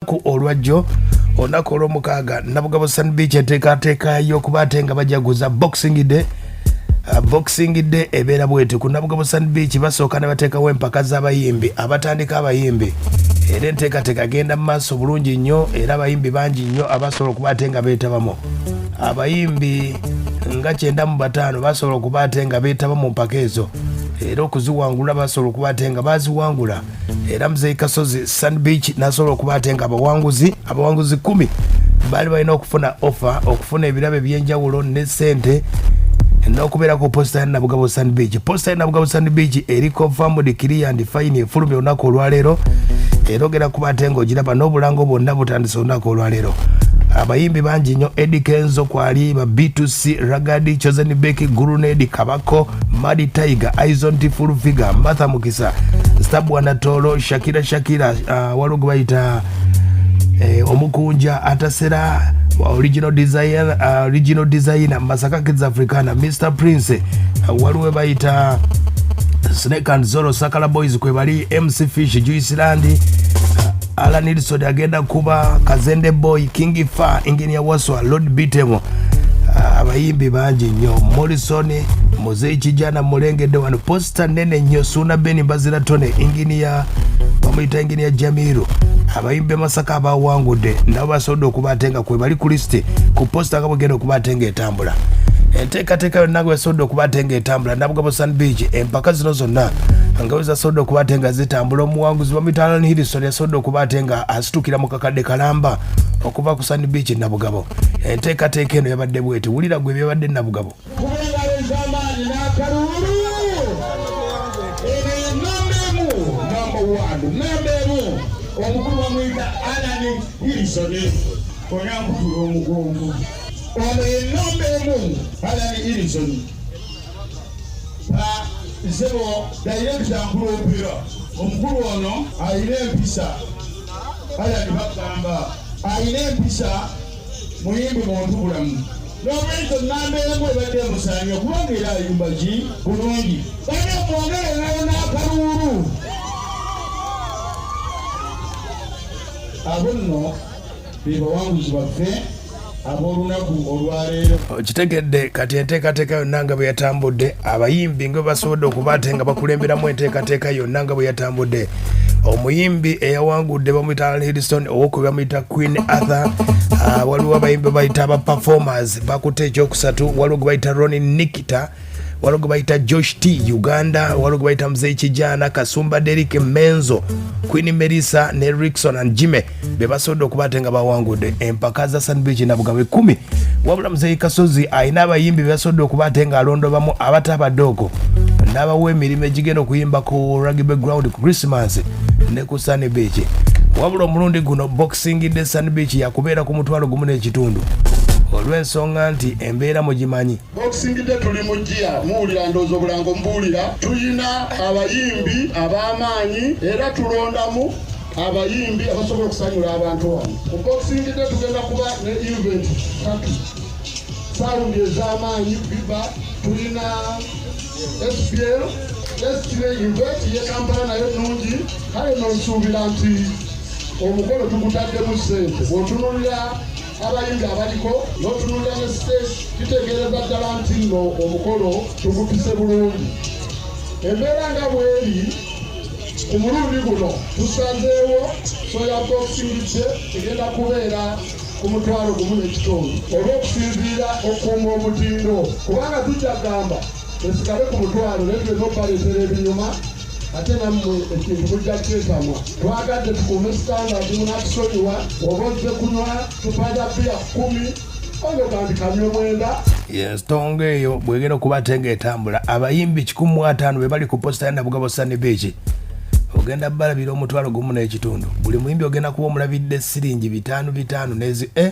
Olunaku olwajjo, olunaku olwomukaaga, Nabugabo Sun Beach enteekateeka y'okuba ate nga bajaguza Boxing Day. Boxing Day ebeera bweti ku Nabugabo Sun Beach: basooka ne bateekawo empaka z'abayimbi abatandika abayimbi, era enteekateeka genda mu maaso bulungi nnyo, era abayimbi bangi nnyo abasobola okuba ate nga beetabamu. Abayimbi nga 95 basobola okuba ate nga beetaba mu mpaka ezo, era okuziwangula basobola okuba ate nga baziwangula. Era Muzeyi Kasozi Sun Beach nasobola okuba ate nga abawanguzi 10 baali balina okufuna offer, okufuna ebirabo ebyenjawulo ne sente n'okubeera ku poster ya Nabugabo Sun Beach. Poster ya Nabugabo Sun Beach eri confirmed, clear and fine, efulumya olunaku olwaleero, era ogenda kuba ate ng'ogiraba n'obulango bwonna butandise olunaku olwaleero. Abayimbi bangi nnyo: Eddie Kenzo kwali, ba B2C, Ragadi, Chosen Becky, Grenade, Kabako, Madi Tiger, Aizon T Full Figure, Martha Mukisa, Stabwana Tolo, Shakira Shakira, waliwo gwe bayita Omukunja Atasera, Original Designer, Original Designer, Masaka Kids Africana, Mr Prince, waliwo bayita Snake and Zoro, Sakala Boys kwe bali, MC Fish, Juice Land, Alan Nilson agenda kuba Kazende Boy, King Fa, Engineer Waswa, Lord Bitemo, abayimbi bangi nnyo, Morrison Muzeyi Kijana mulengedde wano, poster nene nnyo, Suuna Ben, Mbazira Tone, Engineer bamuyita Engineer Jamiru. Abayimbi Masaka abawangudde nabo basobodde okuba ate nga kwe bali ku list ku poster nga bwegenda okuba ate nga etambula. Enteekateeka yonna nga wesobodde okuba ate nga etambula Nabugabo Sun Beach, empaka zino zonna nga bwe zasobodde okuba ate nga zitambula, omuwanguzi bamuyita Alan Hilson yasobodde okuba ate nga asitukira mu kakadde kalamba okuva ku Sun Beach Nabugabo. Enteekateeka eno yabadde bweti. Wulira gwe byabadde Nabugabo. Kuba engalo ez'amaanyi n'akaluulu. Eno ye namba 1, number one, namba 1. Omukulu bamuyita Alan Hilson, onankutula omugongo. Ono ye namba 1, Alan Hilson. Nsebo director nkulupira, omukulu ono ayina empisa. Alan bagamba ayina empisa, muyimbi muntu bulamu. N'olwekyo namba 1 ebadde emusaanye kubanga era ayimba ki bulungi. Bane mwongere engalo n'akaluulu. Abo nno be bawanguzi baffe ab'olunaku olwaleero. Okitegedde kati enteekateeka yonna nga bwe yatambudde, abayimbi nga bwe basobodde okuba ate nga bakulemberamu enteekateeka yonna nga bwe yatambudde. Omuyimbi eyawangudde bamuyita Alan Hiddleston, owokubiri bamuyita Queen Arthur. Waliwo abayimbi bayita aba performers bakutte ekyokusatu, waliwo gwe bayita Ronnie Nikita, waliwo gwe bayita Josh T Uganda, waliwo gwe bayita Mzee Kijana, Kasumba Derek Menzo, Queen Melissa ne Rickson and Jimmy be basobodde okuba ate nga bawangudde empaka za Sun Beach Nabugabo 10. Wabula Muzeyi Kasozi alina abayimbi be basobodde okuba ate nga alondobamu abatabadde okwo n'abawa emirimu egigenda okuyimba ku rugby ground ku Christmas ne ku Sun Beach. Wabula omulundi guno Boxing Day Sun Beach yakubeera ku 1,500 olw'ensonga nti embeera mugimanyi. Boxing Day tuli mu jjiya, muwulira, ndowooza obulango mubuwulira. Tulina abayimbi ab'amaanyi era tulondamu abayimbi abasobola okusanyula abantu wano. Ku Boxing Day tugenda kuba ne event tatu, sound ez'amaanyi biba. Tulina SPL STA event ye Kampala nayo nnungi. Kale nonsuubira nti omukolo tugutaddemu ssente. Bw'otunulira abayimbi abaliko n'otunulira ne stage, kitegeereza ddala nti nno omukolo tugupise bulungi. Embeera nga bweri, ku mulundi guno tusazeewo show ya Boxing Day egenda kubeera ku 1,500 olw'okusinziira okukuuma omutindo, kubanga tujja kugamba esigale ku 500 naye tuleme okubaleetera ebinyuma ate nammwe ekintu mujja kyetamwa. Twagadde tukuume standard, munatusonyiwa. Oba ozze kunywa cupa za bbiya 10, oyoga nti kanywe 9. Ensonga eyo bwegenda okuba ate ng'etambula, abayimbi 150 be bali ku poster ya Nabugabo Sun Beach, ogenda balabira 1,500. Buli muyimbi ogenda kuba omulabidde siringi 500 500 nezi e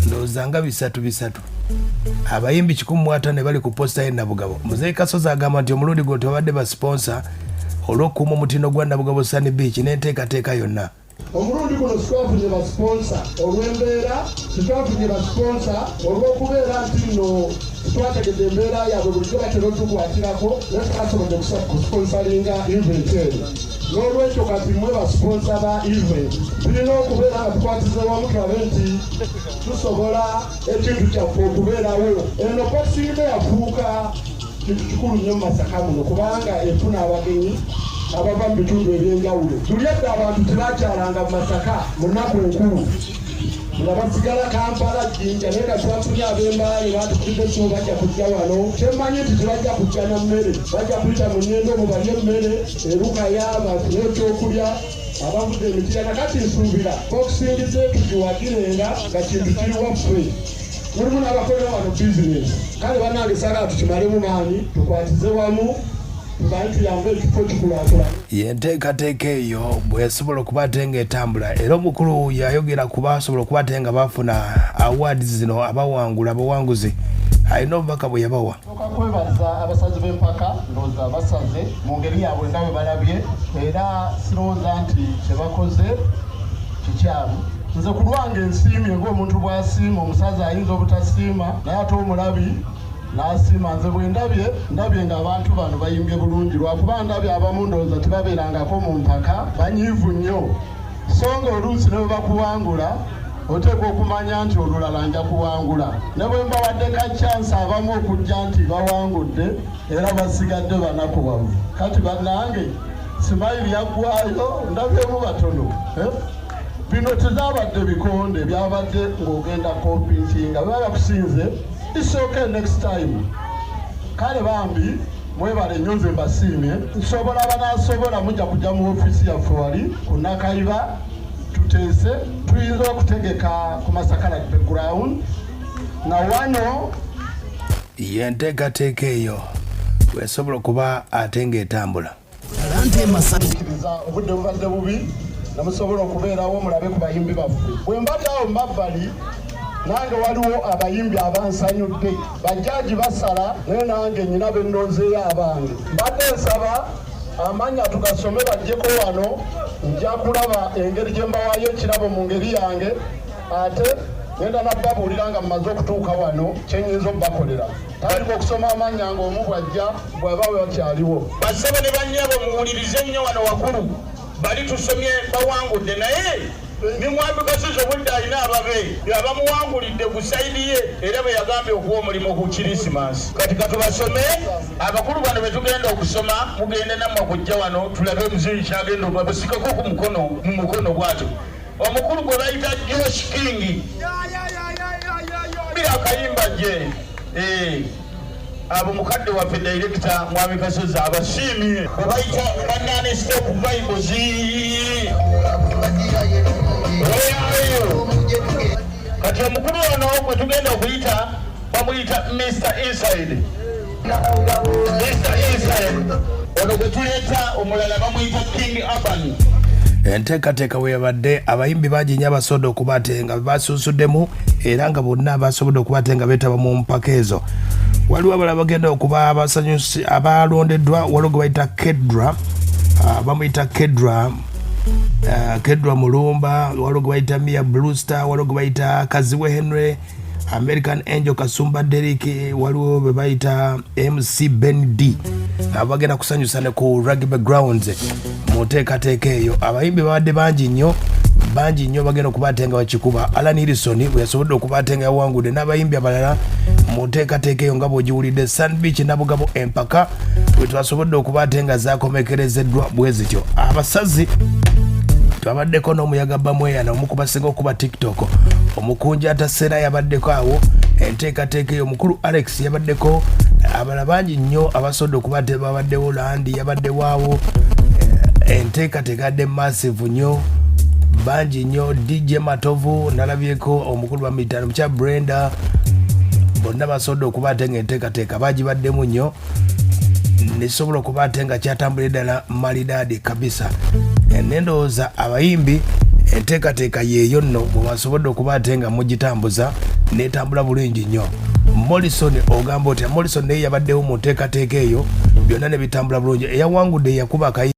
ndowooza nga 300 300. Abayimbi 150 ne bali ku poster ye Nabugabo. Muzeyi Kasozi agamba nti omulundi guno tebabadde ba sponsor olw'okukuuma omutindo gwa Nabugabo Sun Beach n'enteekateeka yonna. Omulundi guno sitwafunye basiponsa olw'embeera, sitwafunye basiponsa olw'okubeera nti nno twategedde embeera yaabwe. Bulijjo batera otukwatirako, naye twasobodde kusiponsalinga event eno. N'olwekyo kati mmwe basiponsa ba event, tulina okubeera nga tukwatiza wamu, tulabe nti tusobola ekintu kyaffe okubeerawo. Eno Boxing Day yafuuka kintu kikulu nnyo mu Masaka muno, kubanga efuna abagenyi abava mu bitundu ebyenjawulo. Tuli edda abantu tebakyalanga mu Masaka mu nnaku enkulu, nga basigala Kampala, Jjinja, naye nga twafunye ab'Embaale batukubidde esimu, bajja kujja wano. Kyemmanyi nti tebajja kujja na mmere, bajja kuyita mu Nnyendo omwo balye emmere erukaya, bafune ekyokulya abavudde emitira. Nakati nsuubira Boxing Day tugiwagirenga nga kintu kiri waffe, mulimu n'abakolera wano bizinesi. Kale bannange, saagala tukimalemu maanyi, tukwatize wamu, tubaye tuyambe ekifo kikulaakulana. Yenteekateeka eyo bwesobola okuba ate ng'etambula. Era omukulu yayogera ku basobola okuba ate nga bafuna awards zino, abawangula, abawanguzi, alina obubaka bwe yabawa. Sooka kwebaza abasazi b'empaka. Ndowooza basaze mu ngeri yaabwe nga bwe balabye, era sirowooza nti kye bakoze kikyamu. Nze ku lwange nsiimye ng'omuntu bw'asiima. Omusazi ayinza obutasiima, naye ate omulabi n'asiima. Nze bwe ndabye, ndabye ng'abantu bano bayimbye bulungi, lwakuba ndabye abamu ndowooza tebabeerangako mu mpaka, banyiivu nnyo. So nga oluusi ne bwe bakuwangula, oteekwa okumanya nti olulala nja kuwangula. Ne bwe mbawadde ka chance abamu okujja nti bawangudde, era basigadde banakuwavu. Kati bannange, simayiri yaggwayo, ndabyemu batono, eh? Bino tezabadde bikonde, byabadde ng'ogenda competinga, baba bakusinze, it's okay, next time. Kale bambi mwebale nnyo, nze mbasiimye. Nsobola abanaasobola mujja kujja mu ofiisi yaffe wali ku Nakayiba, tuteese. Tuyinza okutegeka ku Masaka Rugby Ground na wano. Yenteekateeka eyo bwesobola okuba ate ng'etambula. Talanta Masaka. Kkiriza obudde bubadde bubi, nemusobola okubeerawo mulabe ku bayimbi baffe. Bwe mbadde awo mu mabbali, nange waliwo abayimbi abansanyudde. Bajjaaji basala, naye nange nyina bennonzeeyo abange. Mbadde nsaba amannya tugasome, bajjeko wano. Nja kulaba engeri gye mbawaayo ekirabo mu ngeri yange, ate ngenda nabbabuulira nga mmaze okutuuka wano kyenyinza obbakolera. Tandika okusoma amannya ng'omu bw'ajja, bw'aba bakyaliwo. Bassebo ne bannyabo, muwulirize nnyo wano wakulu. Bali tusomye bawangudde, naye ne mwami Kasozi obudde alina ababe abamuwangulidde ku side ye, era bwe yagambye okuwa omulimu ku Kirisimansi. Kati katubasome abakulu bano be tugenda okusoma. Mugende nammwe kujja wano tulabe omuzinyi kyagenda babusikako ku mukono, mu mukono bwatyo. Omukulu gwe bayita Josh King bira akayimba gye. Abo mukadde waffe director mwami Kasozi abasiimye, bwe bayita banane stop vibes. Where are you? Kati omukulu ono gwe tugenda okuyita bamuyita Mr Inside, Mr Inside ono gwe tuleeta. Omulala bamuyita King Urban. Enteekateeka bwe yabadde, abayimbi bangi nnyo abasobodde okuba ate nga basuusuddemu, era nga bonna basobodde okuba ate nga beetaba mu mpaka ezo. Waliwo abalala bagenda okuba abasanyusi abalondeddwa. Waliwo gwe bayita Kedra, bamuyita Kedra, Kedra Mulumba. Waliwo gwe bayita Mia Bluestar, waliwo gwe bayita Kaziwe Henry, American Angel, Kasumba Derik, waliwo bwe bayita MC Ben D. Abagenda kusanyusa ne ku Rugby Grounds. Mu nteekateeka eyo abayimbi babadde bangi nnyo, bangi nnyo bagenda okuba ate nga bakikuba. Alan Hilson bwe yasobodde okuba ate nga yawangudde n'abayimbi abalala mu nteekateeka eyo nga bw'ogiwulidde. Sun Beach Nabugabo, empaka bwe twasobodde okuba ate nga zakomekerezeddwa bwe zityo. Abasazi twabaddeko n'omuyaga Bamweyana, omu ku basinga okuba TikTok, omukunja ataseera yabaddeko awo. Enteekateeka eyo omukulu Alex yabaddeko, abalala bangi nnyo abasobodde okuba nti babaddewo. Landi yabaddewo awo. Enteekateeka yadde massive nnyo, bangi nnyo. DJ Matovu nalabyeko, omukulu bamuyita mukya Brenda, bonna basobodde okuba ate nga enteekateeka bagibaddemu nnyo, nekisobola okuba ate nga kyatambula ddala malidaadi kabisa. Nendowooza abayimbi enteekateeka yeeyo nno bwe basobodde okuba ate nga mugitambuza netambula bulungi nnyo. Morrison, ogamba otya Morrison? Naye yabaddewo mu nteekateeka eyo, byonna ne bitambula bulungi. Eyawangudde yakuba akayi